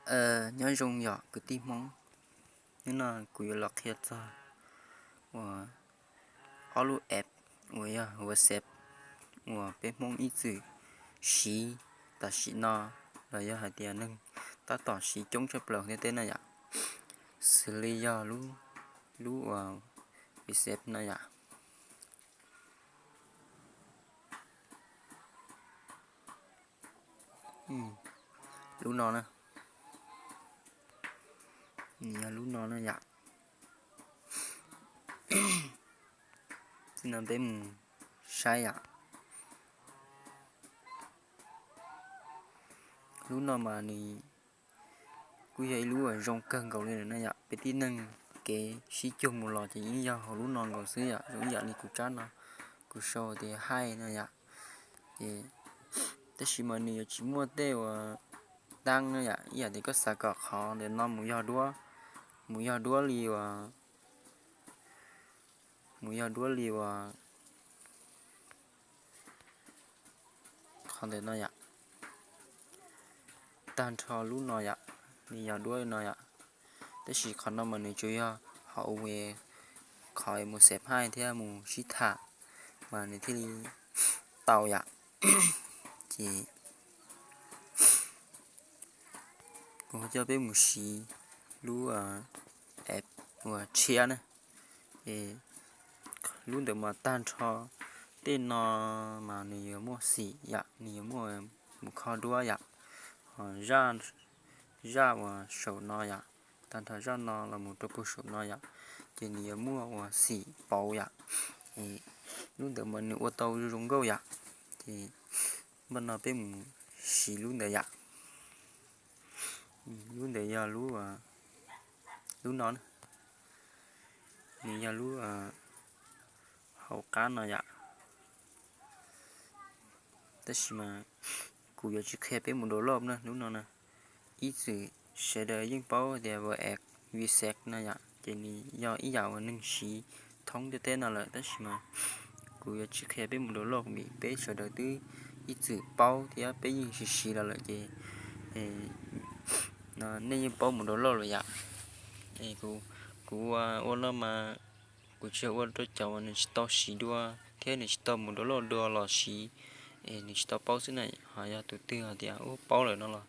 Nyob zoo yom kwv tij Hmoob, hnub no kuv yuav los qhia txog uas ob lub app uas yog WhatsApp uas peb Hmoob ib txwm siv tam sim no, los yog hais tias neeg tab tom siv coob tshaj plaws ntiaj teb no yom, xws li yog lub uas WhatsApp no yom. Lub no na, nws yog lub no na yom. Tib no peb mus saib yom. Lub no mas nws kuj yog ib lub uas zoo kawg nkaus li lawm na yom. Peb tib neeg kev sib cuag mus los ces yeej yog hauv lub no nkaus xwb yom. Zoo ib yam li kuv tsab no, kuv sau tias haij no yom. Ces tab sis mas nws yuav tsis muaj tej uas dab no yom, ib yam li koj xav kom qhov ntawm no mus yog duab, mus yog duab li uas, mus yog duab li uas qhov ntawm no yom, tag nrho lub no yom, nws yog duab no yom. Tab sis qhov no mas nws tsuas yog hauv qhov mus xeem haij thiab mus sib tham mas nws thiaj li tau yom. Ces kuv ho coj peb mus siv lub app uas tshiab na. Es lub ntawd mas tag nrho tej no mas nws yuav muaj xim yom, nws yuav muaj mus kho duab yom. Ho zaj uas saum no yom, tag nrho zaj no los mus rau puag saum no yom, ces nws yuav muaj uas xim pauv yom. Lub ntawd mas nws ua tau zoo nkauj yom. Ces npaj no peb mus siv lub ntawd yom. Lub ntawd yog lub, lub no, nws yog lub hauv qab no yom. Tab sis mas kuv yuav tsis qhia peb mus download na, lub no na. Ib txwm sawv daws yeej paub tias WhatsApp, WeChat no yom, ces nws yog ib yam uas neeg siv thoob ntiaj teb no lawm, tab sis mas kuv yuav tsis qhia peb mus download vim peb sawv daws twb ib txwm paub thiab peb yeej siv siv los lawm ces nej yeej paub mus download lawm yom. Kuv ua no mas kuv tsuas ua rau cov uas nws tsis tau siv dua thiab nws tsis tau mus download dua los siv, es nws tsis tau paub xwb na. Ho yog tus twg hais tias ub paub lawm no los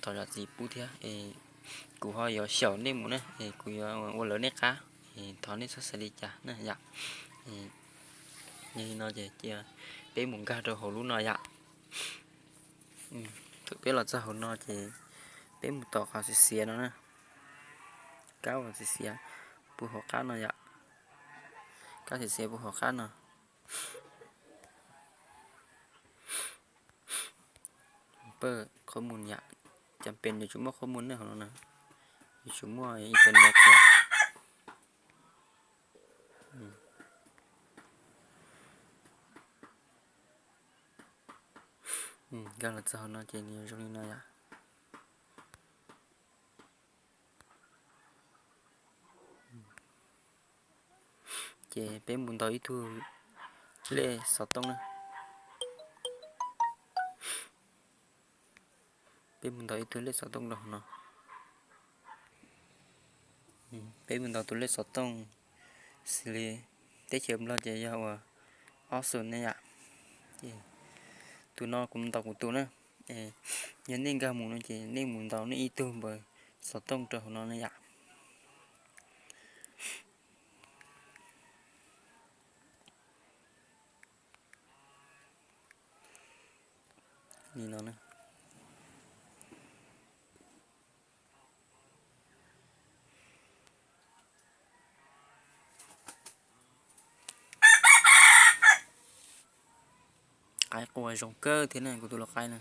thov zam txim pub thiab. Es kuv ho yuav xyaum nej mus na, es kuv yuav ua lawv nej qab, es thov nej txhob xav li cas na yom. Yog li no ces cia peb mus nkag rau hauv lub no yom. Thaum peb los txog hauv no ces peb mus tom qhov xiav xiav no na, kab uas xiav xiav puag hauv qab no yom, kab xiav xiav puag hauv qab no. Pab qhob mus yom, cas pes yuav tsum muaj qhob mus nej hauv no na, yuav tsum muaj internet yom. Nkag los txog hauv no ces nws zoo li no yom. Ces peb mus ntaus ib tug lej xov tooj na. Peb mus ntaus ib tug lej xov tooj rau hauv no. Peb mus ntaus tus lej xov tooj xws li teb chaws Nplog ces yog uas ob xoom ne yom. Tus no kuv ntaus kuv tus na. Yog nej nkag mus no ces nej mus ntaus nej ib tug npawb xov tooj rau hauv no ne yom. Li no na. Qaib qua zoo kawg thiab na, kuv tus lau qaib na.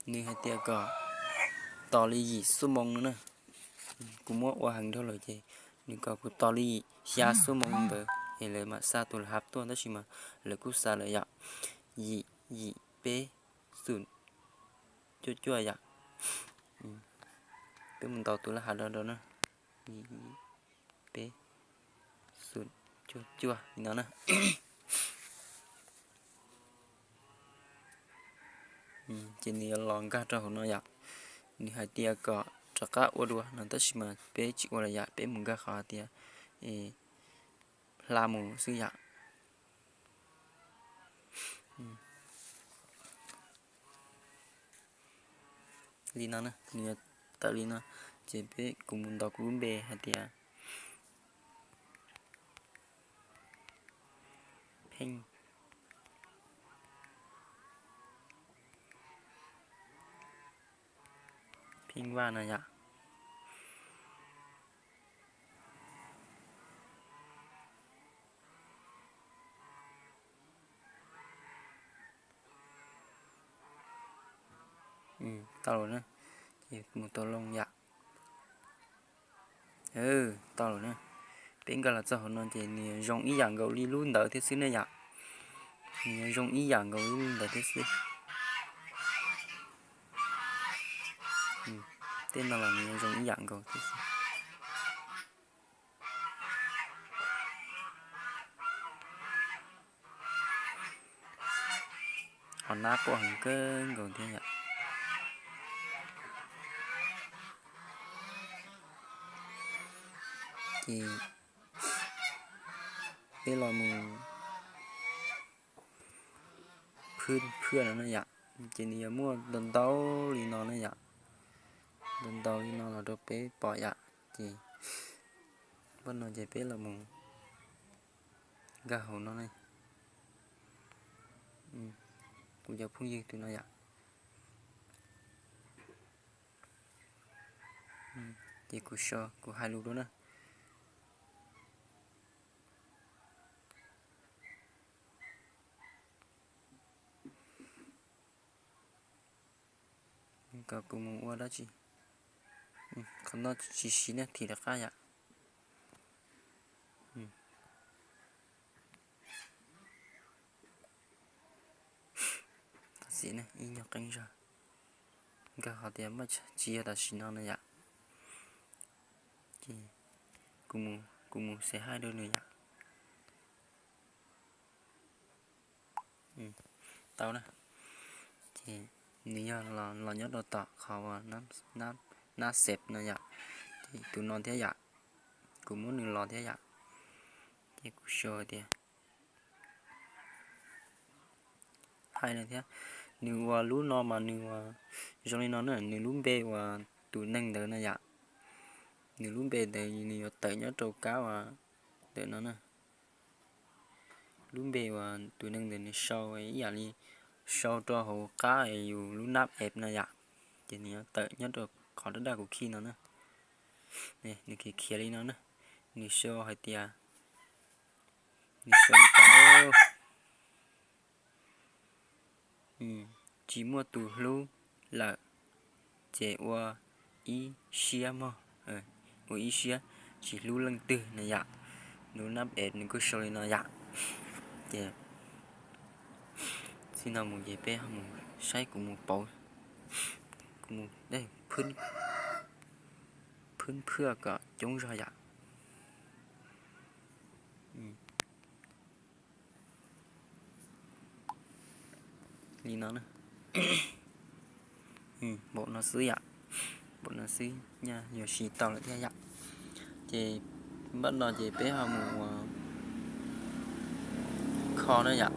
Nws hais tias kom tos li yim xuab moos no na. Kuv muab ua heev dhau lawm ces nws kom kuv tos li yim xya xuab moos ntawd es lawv mam xa tus laj hav tuaj, tab sis mas lawv kuj xa lawm yom. Yim yim peb xum cuaj cuaj yom. Peb mus ntaus tus laj hav do do na. Yim yim peb xum cuaj cuaj li no na. Ces nws yuav los nkag rau hauv no yom. Nws hais tias kom rov qab ua dua no tab sis mas peb tsis ua lawm yom, peb mus nkag qhov hais tias hla mus xwb yom. Li no na, nws yuav tawm li no, ces peb kuv mus ntaus kuv lub npe hais tias Pheej, Pheej Vaj no yom. Tau lawm na, ces mus tau loo yom. Tau lawm na. Peb nkag los txog hauv no ces nws zoo ib yam nkaus li lub ntawd thiab xwb ne yom. Nws zoo ib yam nkaus li lub ntawd thiab xwb. Tej no los nws zoo ib yam nkaus thiab xwb. Ho nab quaj heev kawg nkaus thiab yom. Ces peb los mus phwj phwj no na yom, ces nws yuav muaj ntau ntau li no na yom, ntau ntau li no los rau peb pom yom. Ces pab no ces peb los mus nkag hauv no ne. Kuv cov phooj ywg tus no yom. Ces kuv so kuv hais lus dua na. Kom kuv mus ua dab tsi? Qhov no tsis siv ne, thim rov qab yom. Tam sim ne ib nyuag qeeb zog, nkawd qhov tias muaj tsis yog tam sim no na yom. Ces kuv mus xav hais rau nws yom. Tau na. Ces nws yog los nyob rau tom qhov uas nab xev no yom. Ces tus no thiab yom, kuv muab nws los thiab yom. Ces kuv sau tias hais no thiab. Nws ua lub no mas nws ua zoo li no na, nws lub npe uas tus neeg ntawd na yom. Nws lub npe ntawd nws yuav tawm nyob rau kab uas ntawm no na. Lub npe uas tus neeg ntawd nws sau ib yam li sau rau hauv qab yus lub nab app no yom. Ces nws yuav tawm nyob rau qhov daj daj kuv khi no na. Nws khiav khiav li no na. Nws sau hais tias, nws sau tias tsis muaj tus hlub lawm, ces ua ib siab mog, ua ib siab tsis hlub leej twg na yom. Lub nab app nws kuj sau li no yom. Ces txij no mus ces peb ho mus saib, kuv mus pauv, kuv mus phwb phwj kom coob zog yom. Li no na. Npaum no xwb yom. Npaum no xwb nyaj yuav siv tau lawm thiab yom. Ces npaj no ces peb ho mus ua kho na yom.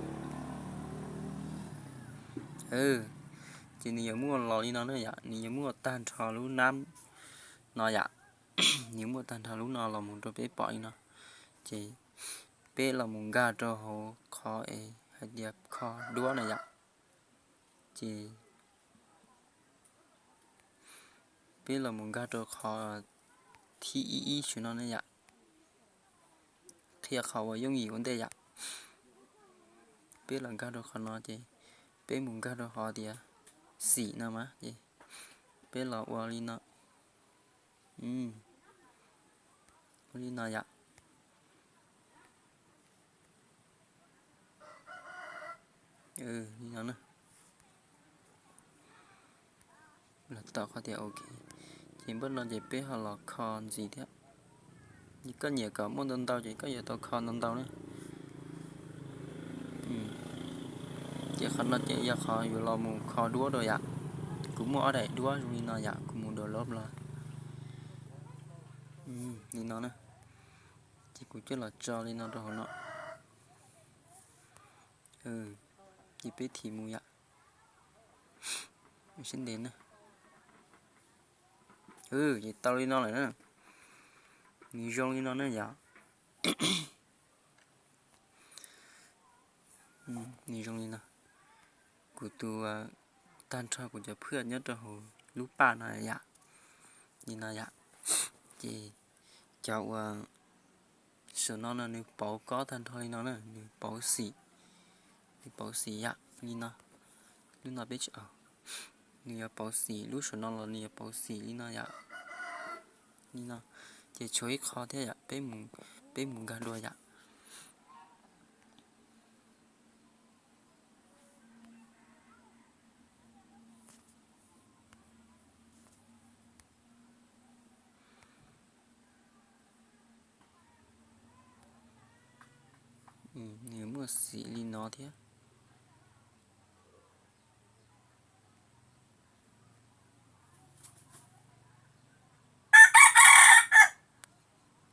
Ces nws yuav muaj los li no na yom, nws yuav muaj tag nrho lub nab no yom. Nws yuav muaj tag nrho lub no los mus rau peb pom li no. Ces peb los mus nkag rau hauv qhov es hais tias kho duab na yom. Ces peb los mus nkag rau qhov thib ib ib su no ne yom. Qhia qhov uas yooj yim ua ntej yom. Peb los nkag rau qhov no ces peb mus nkag rau qhov tias xim no mas ces peb los ua li no. Ua li no yom. Li no na. Los tom qhov tias ok. Ces npaj no ces peb ho los kho ntxiv thiab. Koj nyiam kom muaj ntau ntau ces koj yuav tau kho ntau ntau na. Ces qhov no ces yog qhov yuav los mus kho duab rau yom. Kuv muaj ob daim duab zoo li no yom, kuv mus download los li no na, ces kuv coj los tso li no rau hauv no, ces peb thim mus yom, sab ntev na, ces tau li no lawm na, nws zoo li no na yom. Nws zoo li no, kuv tus, tag nrho kuv cov phwj nyob rau hauv lub paj no yom, li no yom, ces cov uas saum no no nws pauv kob tag nrho li no na, nws pauv xim, nws pauv xim yom, li no, lub no peb tsis, nws yuav pauv xim, lub saum no los nws yuav pauv xim li no yom, li no, ces tshuav ib qho thiab yom, peb mus nkag dua yom. Nws muaj xim li no thiab.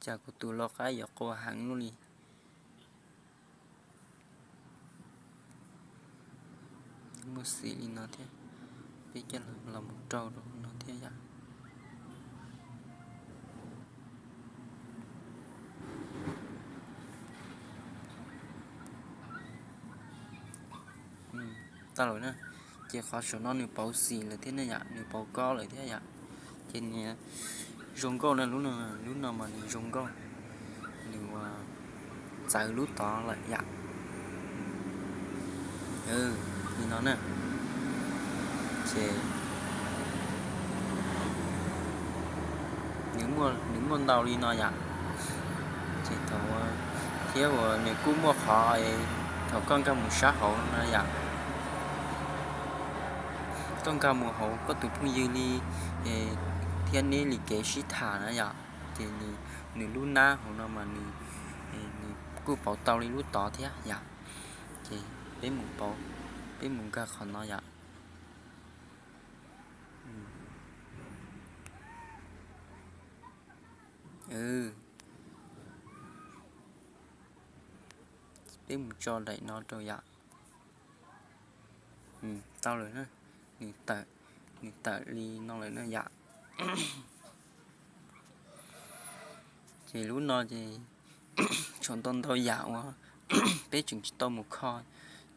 Cas kuv tus lau qaib yuav qua heev luaj li. Muaj xim li no thiab, peb coj los mus rau rau no thiab yom. Tau lawm na, ces qhov saum no nws pauv xim lawm thiab ne yom, nws pauv kob lawm thiab yom, ces nws zoo nkauj na, lub no, lub no mas nws zoo nkauj, nws ua txawv lub tod lawm yom. Li no na, ces nws muaj ntau li no yom, ces thaum, thiab uas nws kuj muaj qhov thaum koj nkag mus sab hauv no yom, koj nkag mus hauv koj tus phooj ywg li thiab neb li kev sib tham na yom, ces nws lub nab hauv no mas nws kuj pauv tau li lub tod thiab yom, ces peb mus pauv, peb mus nkag qhov no yom. Peb mus tso daim no rau yom. Tau lawm na, nws tawm li no lawm na yom. Ces lub no ces tshuav ntau ntau yam uas peb tseem tsis tau mus kho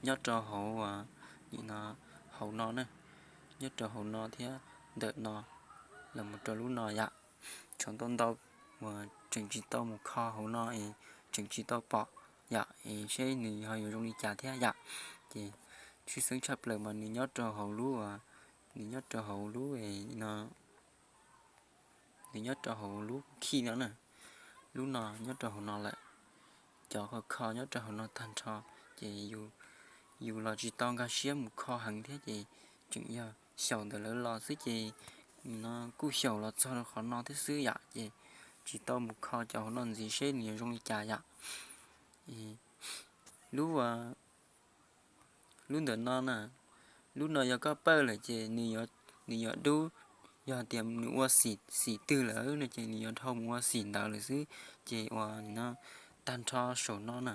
nyob rau hauv, nim no hauv no na, nyob rau hauv no thiab ntawm no los mus rau lub no yom. Tshuav ntau ntau uas tseem tsis tau mus kho hauv no es tseem tsis tau pom yom, es seb nws ho yuav zoo li cas thiab yom. Ces tshwj xeeb tshaj plaws mas nws nyob rau hauv lub, nws nyob rau hauv lub no, nws nyob rau hauv lub khij no na, lub no nyob rau hauv no lawm. Cov kho kho nyob rau hauv no tag nrho, ces yus los tsis tau nkag siab mus kho heev thiab ces tseem yog xyaum ntawm lawv los xwb ces no kuj xyaum los txog rau qhov no thiab xwb yom, ces tsis tau mus kho cov hauv no ntxiv seb nws yuav zoo li cas yom. Lub, lub ntawm no na, lub no yog koj pawj lawm ces nws yuav dub, yog tias nws ua xim twg lawm no ces nws yuav dhau mus ua xim ntawd lawm xwb. Ces uas no tag nrho saum no na,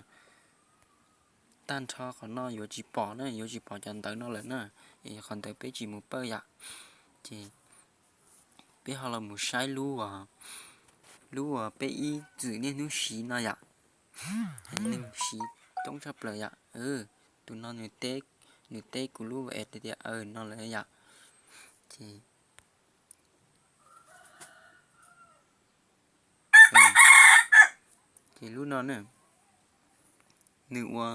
tag nrho qhov no yuav tsis pom na, yuav tsis pom cov ntawv no lawm na, es qhov ntawd peb tsis mus pawj yom. Ces peb ho los mus saib lub, lub uas peb ib txwm niaj hnub siv no yom. Neeg siv coob tshaj plaws yom. Tus no nws teb kuv lub es tias no lawm yom. Ces, ces lub no na, nws ua,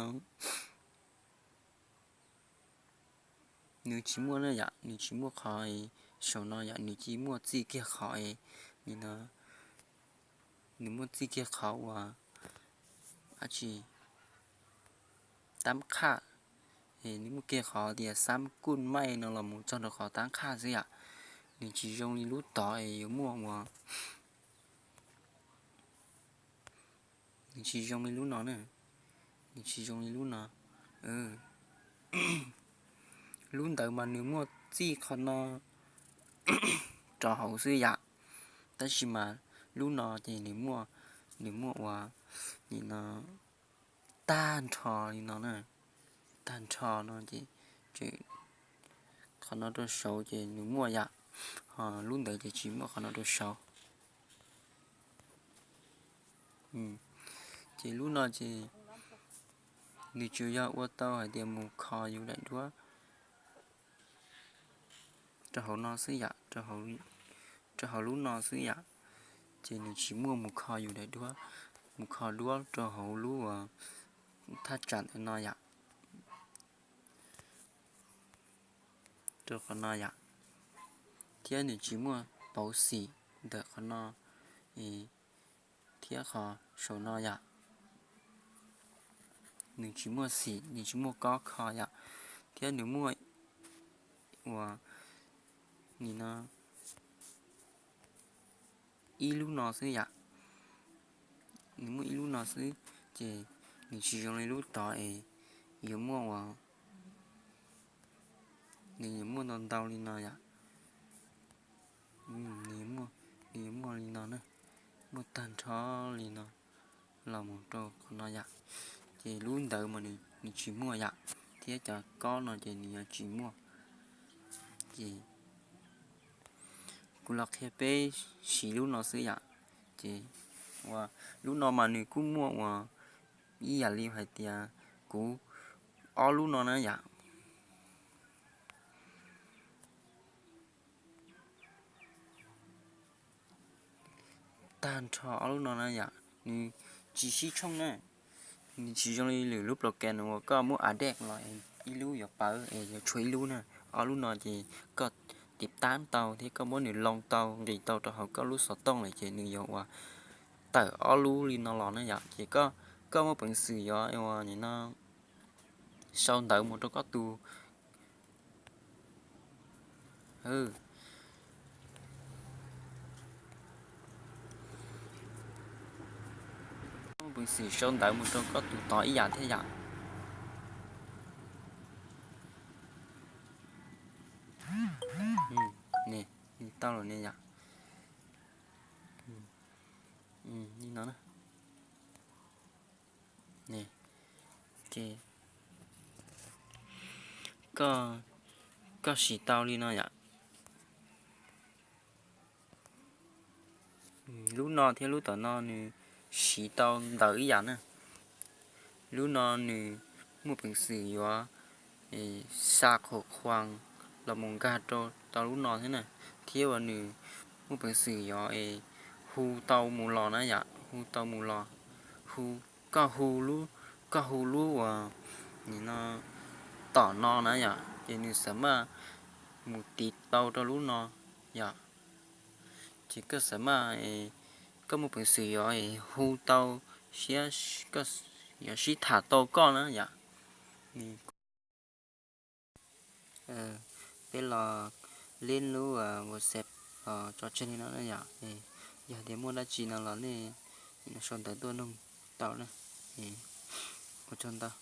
nws tsis muaj na yom, nws tsis muaj qhov saum no yom, nws tsis muaj txij kiag qhov, nws muaj txij kiag qhov uas dab tsi, tab qhaj, nws muaj kiag qhov tias xab kuj maij no los mus txog rau qhov tab qhaj xwb yom. Nws tsis zoo li lub tod es yuav muaj uas, nws tsis zoo li lub no na, nws tsis zoo li lub no. Lub ntawd mas nws muaj txij qhov no, rau hauv xwb yam. Tab sis mas lub no ces nws muaj, nws muaj ua, nim no tag nrho li no na, tag nrho no ces, qhov no rau saud ces nws muaj yam, ho lub ntawd ces tsis muaj qhov no rau saud. Ces lub no ces nws tsuas yog ua tau hais tias mus kho yus daim duab rau hauv no xwb yam, rau hauv lub no xwb yam. Ces nws tsis muaj mus kho yus daim duab, mus kho duab rau hauv lub thaj tsam ntawm no yam, rau qhov no yam. Thiab nws tsis muaj pauv xim ntawm qhov no thiab qhov saum no yam. Nws tsis muaj xim, nws tsis muaj kob kho yam, thiab nws muaj ua, nim no ib lub no xwb yam. Nws muaj ib lub no xwb, ces nws tsis zoo li lub tod es yuav muaj ua, nws yuav muaj ntau ntau li no yam. Nws yuav muaj li no na, muaj tag nrho li no los mus rau qhov no yam. Ces lub ntawd mas nws tsis muaj yam, thiab cov kob no ces nws yuav tsis muaj. Ces kuv los qhia peb siv lub no xwb yam. Ces ua, lub no mas nws kuj muaj ua ib yam li hais tias kuv ob lub no na yam. Tag nrho ob lub no na yam, nws tsis sib tshooj na. Nws tsis zoo li lwm lub program uas koj muab a dej los ib lub yuav pawv es yuav tshuav ib lub na. Ob lub no ces koj tiv tab tau thiab koj muab nws loo tau nqis tau rau hauv koj lub xov tooj lawm ces nws yuav ua tawm ob lub li no los na yom. Ces koj muaj peev xwm yuav ua nim no sau ntawv mus rau koj tus Muaj peev xwm sau ntawv mus rau koj tus tod ib yam thiab yom. Tau lawm ne yom. Li no, koj siv tau li no yom. Lub no thiab lub tom no nws siv tau ntawv ib yam na. Lub no nws muaj peev xwm yuav xa qhov khuas los mus nkag rau tau lub no thiab na, thiab uas nws muaj peev xwm yuav hu tau mus los na yom, hu tau mus los, hu, koj hu lub, koj hu lub uas nim no tom no na yom, ces nws xav maj mus tiv tau rau lub no yom. Ces koj xav maj, koj muaj peev xwm yuav hu tau, yuav sib tham tau koj na yom. Peb los lib lub WhatsApp los tso tseg li no na yom. Yog tias muaj dab tsi no los nej sau ntawv tuaj nug tau na. Ua tsaug ntau.